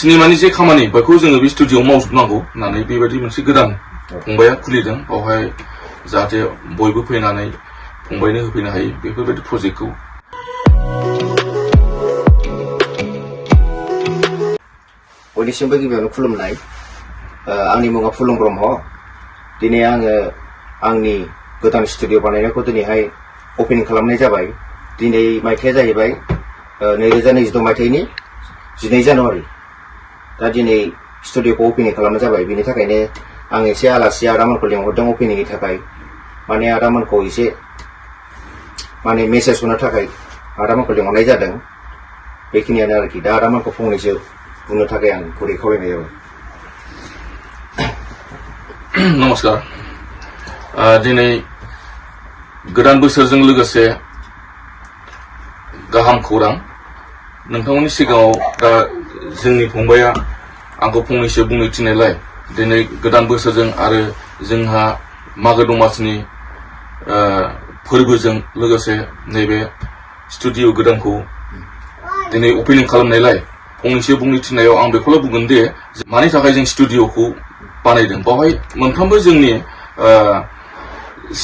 सिनेमानि जे खामानि बेखौ जोङो बे स्टुडिअ'आव मावजोबनांगौ होननानै बेबायदि मोनसे गोदान फंबाया खुलिदों बावहाय जाहाथे बयबो फैनानै फंबायनो होफैनो हायो बेफोरबायदि प्रजेक्टखौ बयनिसिमबो गिबियावनो खुलुमनाय आंनि मुङा फुलं ब्रह्म दिनै आङो आंनि गोदान स्टुडिअ बानायनायखौ दिनैहाय अपेनिं खालामनाय जाबाय दिनै मायथाइया जाहैबाय 2026 मायथाइनि 12 जानुवारि दा दिनै स्टुडिअखौ अपेनिं खालामनाय जाबाय बेनि थाखायनो आं एसे आलासि आदामोनखौ लिंहरदों अपेनिंनि थाखाय माने आदामोनखौ एसे माने मेसेज होनो थाखाय आदामोनखौ लिंहरनाय जादों बेखिनियानो आरोखि दा आदामोनखौ फंनैसो बुंनो थाखाय आं गुरै खावलायनाय जाबाय नमस्कार दिनै गोदान बोसोरजों लोगोसे गाहाम खौरां नोंथांमोननि सिगाङाव दा जोंनि फंबाया आंखौ फंनैसो बुंनो थिननायलाय दिनै गोदान बोसोरजों आरो जोंहा मागो दमासिनि फोरबोजों लोगोसे नैबे स्टुडिअ गोदानखौ दिनै अपेनिं खालामनायलाय फंनैसो बुंनो थिननायाव आं बेखौल' बुंगोन दे मानि थाखाय जों स्टुडिअखौ बानायदों बावहाय मोनफ्रोमबो जोंनि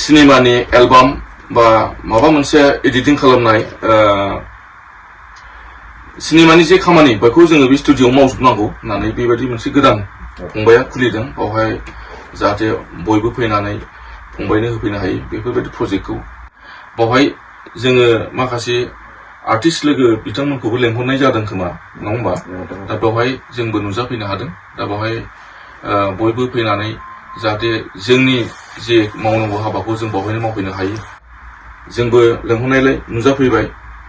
सिनेमानि एलबाम बा माबा मोनसे एडिटिं खालामनाय सिनेमानि जे खामानि बेखौ जोङो बे स्टुडिअ'आव मावजोबनांगौ होननानै बेबायदि मोनसे गोदान फंबाया खुलिदों बावहाय जाहाथे बयबो फैनानै फंबायनो होफैनो हायो बेफोरबायदि प्रजेक्टखौ बावहाय जोङो माखासे आर्टिस्ट लोगो बिथांमोनखौबो लेंहरनाय जादों खोमा नङा होमबा दा बेवहाय जोंबो नुजाफैनो हादों दा बेवहाय बयबो फैनानै जाहाथे जोंनि जे मावनांगौ हाबाखौ जों बावहायनो मावफैनो हायो जोंबो लेंहरनायलाय नुजाफैबाय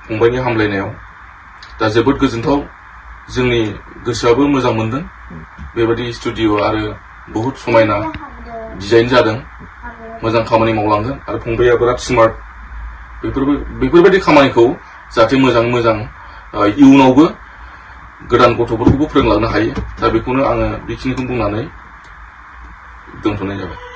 फंबायनि हामलायनायाव दा जोबोद गोजोनथाव जोंनि गोसोआबो मोजां मोनदों बेबायदि स्टुडिअ आरो बहुत समायना डिजाइन जादों मोजां खामानि मावलांगोन आरो फंबाया बिराद स्मार्ट बेफोरबायदि खामानिखौ जाहाथे मोजां इयुनावबो गोदान गथ'फोरखौबो फोरोंलांनो हायो दा बेखौनो आङो बेखिनिखौ बुंनानै दोनथ'नाय जाबाय